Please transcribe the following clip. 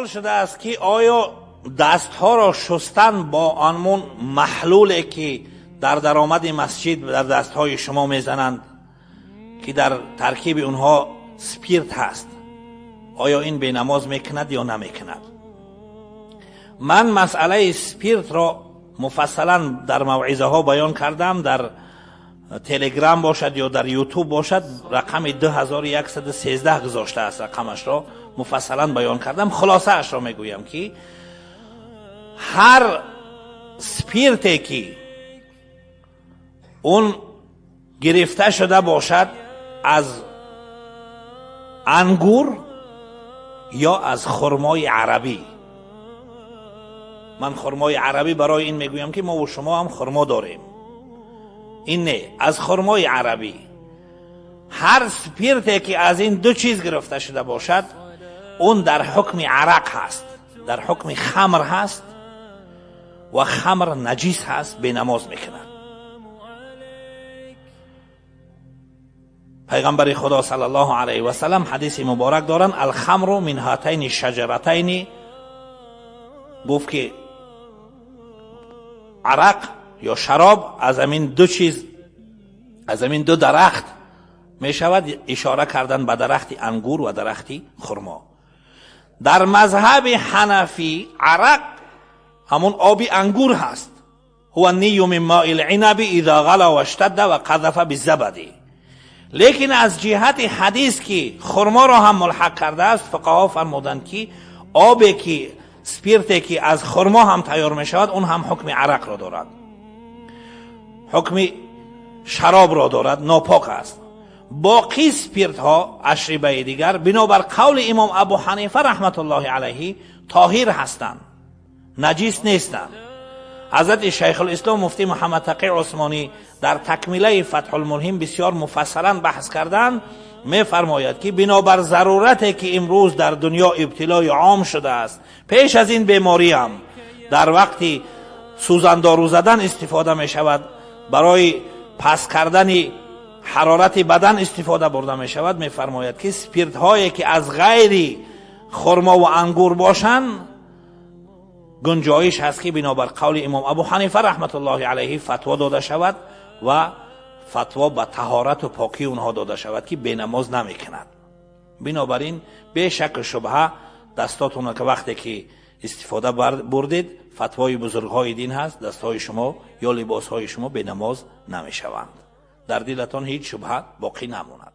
Савол шудааст, ки оё дастҳоро шустан бо анмун маҳлуле, ки дар даромади масҷид дар дастҳои шумо мезананд, ки дар таркиби онҳо спирт ҳаст, оё ин бенамоз мекунад ё намекунад? Ман масъалаи спиртро муфассалан дар мавъизаҳо баён кардам. Дар Телеграм бошад ё дар Ютуб бошад, рақами 2113 гузоштааст, рақамашро муфассалан баён кардам. Хулосаашро мегӯям, ки ҳар спирте, ки он гирифта шуда бошад аз ангур ё аз хурмои арабӣ, ман хурмои арабӣ барои ин мегӯям, ки мо ва шумо ҳам хурмо дорем, ин не, аз хурмои арабӣ, ҳар спирте, ки аз ин ду чиз гирифта шуда бошад, он дар ҳукми арақ ҳаст, дар ҳукми хамр ҳаст ва хамр наҷис ҳаст, бенамоз мекунад. Пайғамбари Худо саллаллоҳу алайҳи васаллам ҳадиси муборак доранд: алхамру мин ҳатайни шаҷаратайни. Гуфт, ки арақ ё шароб аз ҳамин ду чиз, аз ҳамин ду дарахт мешавад, ишора кардан ба дарахти ангур ва дарахти хурмо. Дар мазҳаби ҳанафӣ арақ ҳамон оби ангур ҳаст: ҳува нийю мин мои линаби иза ғала ваштадда ва қазафа бизабади. Лекин аз ҷиҳати ҳадис, ки хурморо ҳам мулҳақ кардааст, фуқаҳо фармуданд, ки обе ки, спирте ки аз хурмо ҳам тайёр мешавад, он ҳам ҳукми арақро дорад, ҳукми шаробро дорад, нопок аст. Боқӣ спиртҳо, ашрибаи дигар, бинобар қавли имом Абу Ҳанифа раҳматуллоҳи алайҳи, тоҳир ҳастанд, наҷис нестанд. Ҳазрати Шайхулислом муфтӣ Муҳаммад Тақӣ Усмонӣ дар такмилаи Фатҳулмулҳим бисёр муфассалан баҳс карданд. Мефармояд, ки бинобар зарурате, ки имрӯз дар дунё ибтилои ом шудааст, пеш аз ин бемориам дар вақти сӯзандору задан истифода мешавад, барои паст кардани ҳарорати бадан истифода бурда мешавад, мефармояд, ки спиртҳое, ки аз ғайри хурмо ва ангур бошанд, гунҷоиш ҳаст, ки бинобар қавли имом Абу Ҳанифа раҳматуллоҳи алайҳи фатво дода шавад ва фатво ба таҳорату покии онҳо дода шавад, ки бенамоз намекунад. Бинобар ин, бешаку шубҳа, дастотонро ки вақте ки истифода бурдед, фатвои бузургҳои дин ҳаст, дастҳои шумо ё либосҳои шумо бенамоз намешаванд. Дар дилатон ҳеҷ шубҳа боқӣ намонад.